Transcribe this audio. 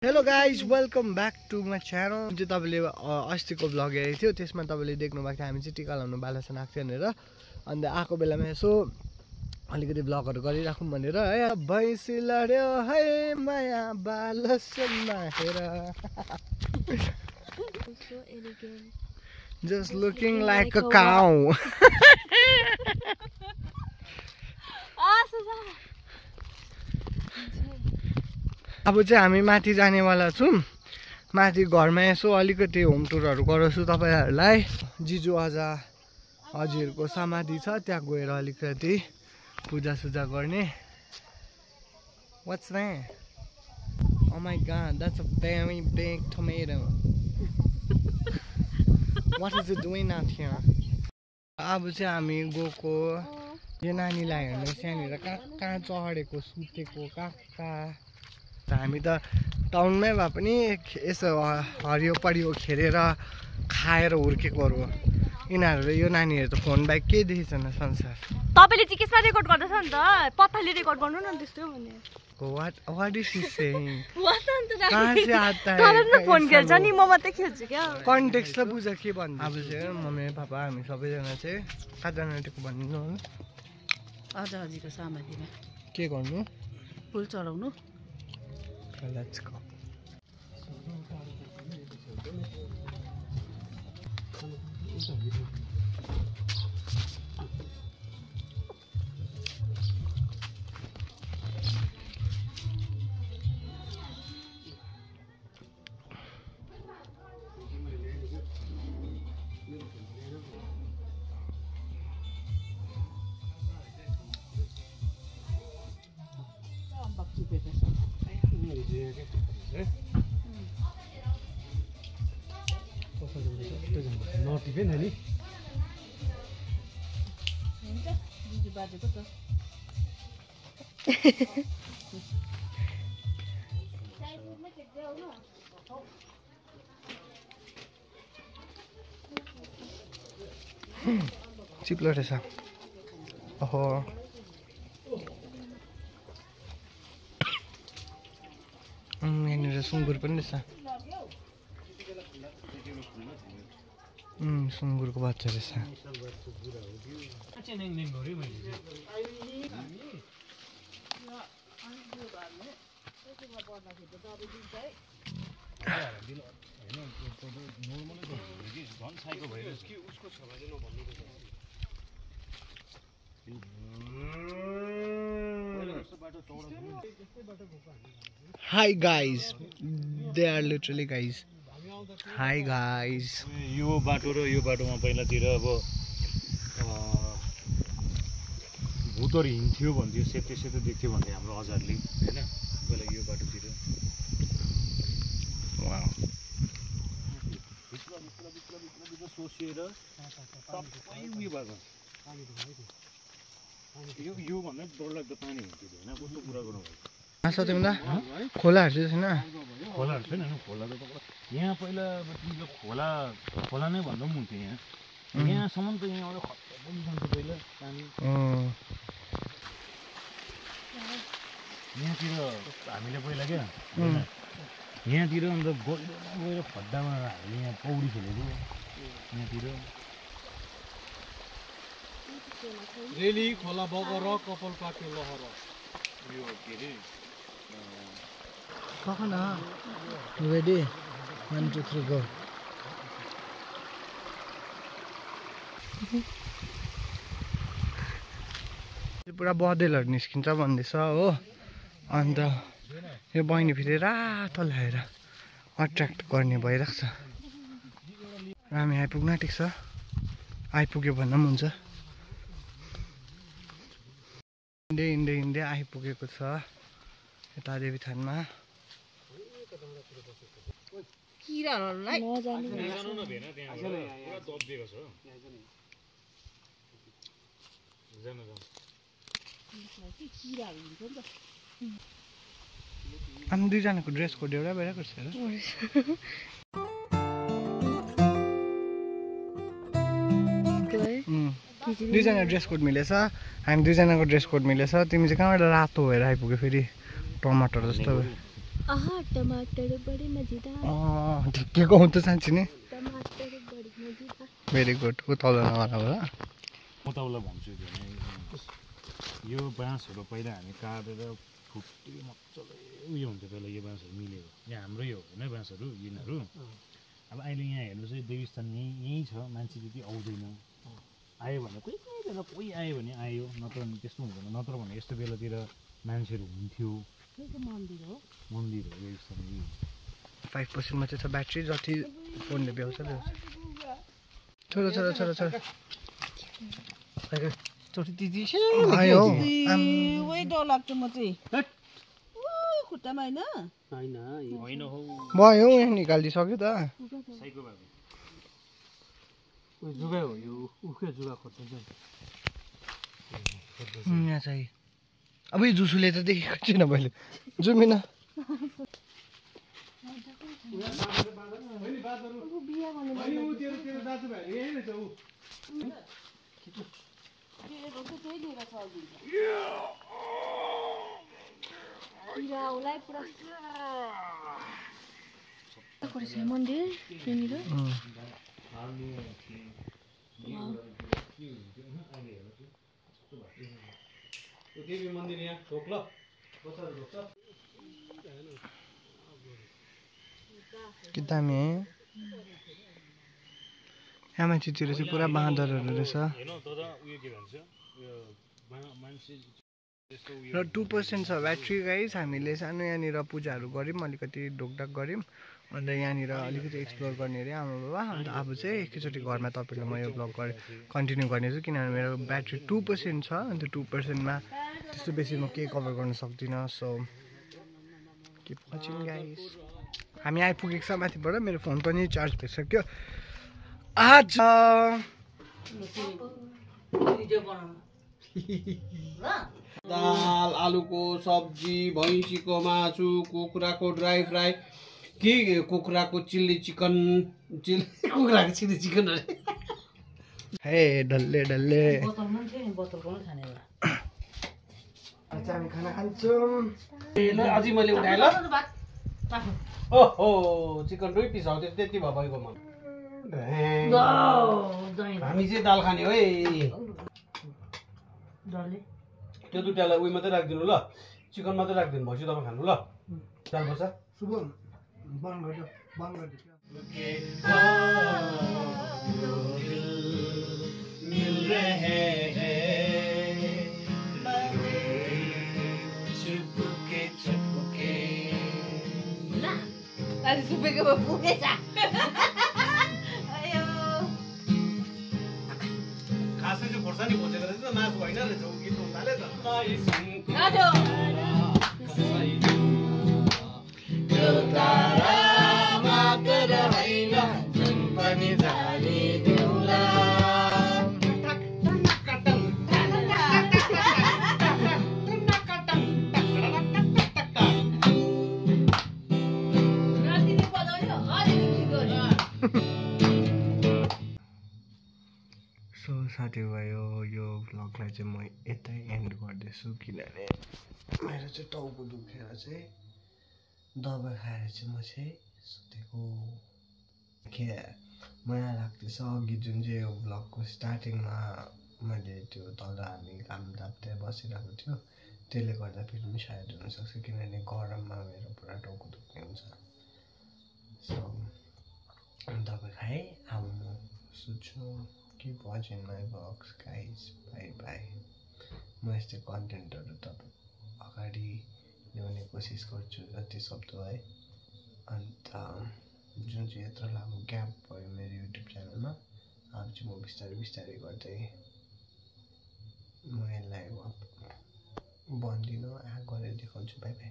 Hello guys welcome back to my channel. चाहिँ तपाईँले अस्तिको भ्लग हेरेको थियो, त्यसमा तपाईँले देख्नु भएको थियो हामी चाहिँ टिका लाउनु बालासन आएको थियो भनेर। अन्त आएको बेलामा यसो अलिकति भ्लगहरू गरिराखौँ भनेर है। भैँसी लड्यो है माया बालासनमा हेर, just looking like a cow. अब चाहिँ हामी माथि जानेवाला छौँ। माथि घरमा यसो अलिकति होम टुरहरू गराउँछु तपाईँहरूलाई। जिजु अजा हजुरको समाधि छ, त्यहाँ गएर अलिकति पूजासुजा गर्ने। What's that? Oh my god, that's a very big tomato. What is it doing out here? अब चाहिँ हामी गएको यो नानीलाई हेर्नु, सानोहरू कहाँ कहाँ चढेको सुतेको कहाँ कहाँ। हामी त टाउनमै भए पनि यसो हरियो परियो खेलेर खाएर हुर्केकोहरू हो। यिनीहरू यो नानीहरू त फोन बाहेक केही देखेको छैन संसार। तपाईले चाहिँ केसमा रेकर्ड गर्दैछ नि त? पत्ताले रेकर्ड गर्नु न त्यस्तो भने। What is she saying? कहाँ से आता है? तपाईले फोन खेल्छ नि, म मात्रै खेल्छु क्या। कन्टेक्स्ट ल बुझ के भन्नु। अब चाहिँ मम्मी पापा हामी सबैजना चाहिँ कहाँ जानु आँटेको भन्नु हो। आजाजीको समाधिमा के गर्नु? फुल चढाउनु। Let's go. नानी चिप्लो रहेछ। ओहो यहाँनिर सुँगुर पनि रहेछ। सुँगुरको बच्चा रहेछ। Hi guys, they are literally guys. Hi guys. यो बाटो र यो बाटोमा पहिलातिर अब भूतहरू हिँड्थ्यो भन्थ्यो, सेतो सेतो देख्थ्यो भन्थे हाम्रो हजुरले हैन। पहिला यो बाटोतिर वाउ भित्र सोसिएर सबै उयो भएको यो भन्दा डरलाग्दो पानी हुन्थ्यो हैन। कस्तो कुरा गर्नुभयो आशा तिमीलाई खोलाहरू चाहिँ छैन? खोलाहरू छैन नि। खोला त यहाँ पहिला तिम्रो खोला नै भन्दा पनि हुन्थ्यो। यहाँसम्म त यहाँबाट खत्तम पनि जान्थ्यो पहिला पानी। यहाँतिर हामीले पहिला क्या यहाँतिर अन्त गएर खड्डामा हामीले यहाँ पौडी खेलेको यहाँतिर। रेली खोला बगर कपाल पाक्यो लहर यो के अरे कखन रेडी 1 2 3 गो। पुरा बदेलहरू निस्किन्छ भन्दैछ हो। अन्त यो बहिनी फेरि रातो लगाएर अट्र्याक्ट गर्ने भइरहेको छ। हामी आइपुग्न आँटेको छ, आइपुग्यो भन्दा पनि हुन्छ। हिँड्दै आइपुगेको छ यता देवीथानमा। किराहरूलाई हामी दुईजनाको ड्रेस कोड एउटा भइरहेको छ। दुईजना ड्रेस कोड मिलेछ, हामी दुईजनाको ड्रेस कोड मिलेछ। तिमी चाहिँ कहाँबाट रातो भएर आइपुग्यो फेरि टमाटर जस्तो। आहा टमाटर बड़ी मजेदार ढिक्केको हुँ त साँच्ची नै टमाटर बड़ी मजेदार भेरी गुड उताउला होला म तपाईँलाई भन्छु भने यो बाँसहरू पहिला हामी काटेर फुटी मजाले उयो हुन्छ पहिला यो बाँसहरू मिलेको यहाँ हाम्रै हो होइन बाँसहरू यिनीहरू अब अहिले यहाँ हेर्नुहोस् है देवीस्थान यहीँ छ मान्छे त्यति आउँदैन आयो भने कोही बेला कोही आयो भने आयो नत्र त्यस्तो हुँदैन नत्र भने यस्तो बेलातिर मान्छेहरू हुन्थ्यो मन्दिर हो देवीस्थान 5% मात्रै छ ब्याट्री जति फोनले भ्याउँछ छोरा छोरा छोरा छोरा आयो डर लाग्छ म चाहिँ खुट्टामा होइन भयो यहाँ निकालिदिइसक्यो त जुगा हो यो उखे जुगा खोज्छ यहाँ चाहिँ अब यो जुसुले त देखेको छैन मैले जुमिन मन्दिर त्यहाँनिर देवी मन्दिर यहाँ ढोक्ल के दामी है यहाँ मान्छेतिर चाहिँ पुरा बाँदरहरू रहेछ र 2% छ ब्याट्री गाइस हामीले सानो यहाँनिर पूजाहरू गऱ्यौँ अलिकति ढोकढाक गऱ्यौँ अन्त यहाँनिर अलिकति एक्सप्लोर गर्ने अरे आमा बाबा अन्त अब चाहिँ एकैचोटि घरमा तपाईँलाई म यो ब्लग कन्टिन्यू गर्नेछु किनभने मेरो ब्याट्री 2% छ अन्त 2%मा त्यस्तो बेसी म केही कभर गर्न सक्दिनँ सो किप वाचिङ गाइस हामी आइपुगेको छ माथिबाट मेरो फोन पनि चार्ज भइसक्यो आज दाल आलुको सब्जी भैँसीको मासु कुखुराको ड्राई फ्राई के कुखुराको चिल्ली चिकन कुखुराको चिल्ली चिकन अरे हे डल्ले डल्ले आज हामी खाना खान्छौँ अझै मैले उठाएँ ल ओहो चिकन 2 पिस हो त्यति भयो भइगयो म हामी चाहिँ दाल खाने हो है त्यो दुइटालाई उयो मात्रै राखिदिनु ल चिकन मात्रै राखिदिनु भएपछि तपाईँ खानु ल दाल पर्छ शुभम बन्द गरिदियो सुपेको पुगेछ खासै चाहिँ खोर्सानी खोजेको रहेछ त मासु होइन रहेछ ऊ गीत थाले त सो साथीभाइ यो भ्लगलाई चाहिँ म यतै एन्ड गर्दैछु किनभने मेरो चाहिँ टाउको दुखेर चाहिँ दबाई खाएर चाहिँ म चाहिँ सुतेको के माया लाग्दैछ अघि जुन चाहिँ यो भ्लगको स्टार्टिङमा मैले त्यो तल हामी घाम ताप्दै बसिरहेको थियो त्यसले गर्दा फेरि पनि सायद हुनसक्छ किनभने गरममा मेरो पुरा टाउको दुख्ने हुन्छ सो दबाई खाएँ अब म सुत्छु Keep watching my vlogs guys, bye bye. म यस्तै कन्टेन्टहरू तपाईँको अगाडि ल्याउने कोसिस गर्छु जति सक्दो है अन्त जुन चाहिँ यत्रो लामो ग्याप भयो मेरो युट्युब च्यानलमा अब चाहिँ म बिस्तारै बिस्तारै गर्दै म यसलाई बन्दिनँ गरेर देखाउँछु बाई बाई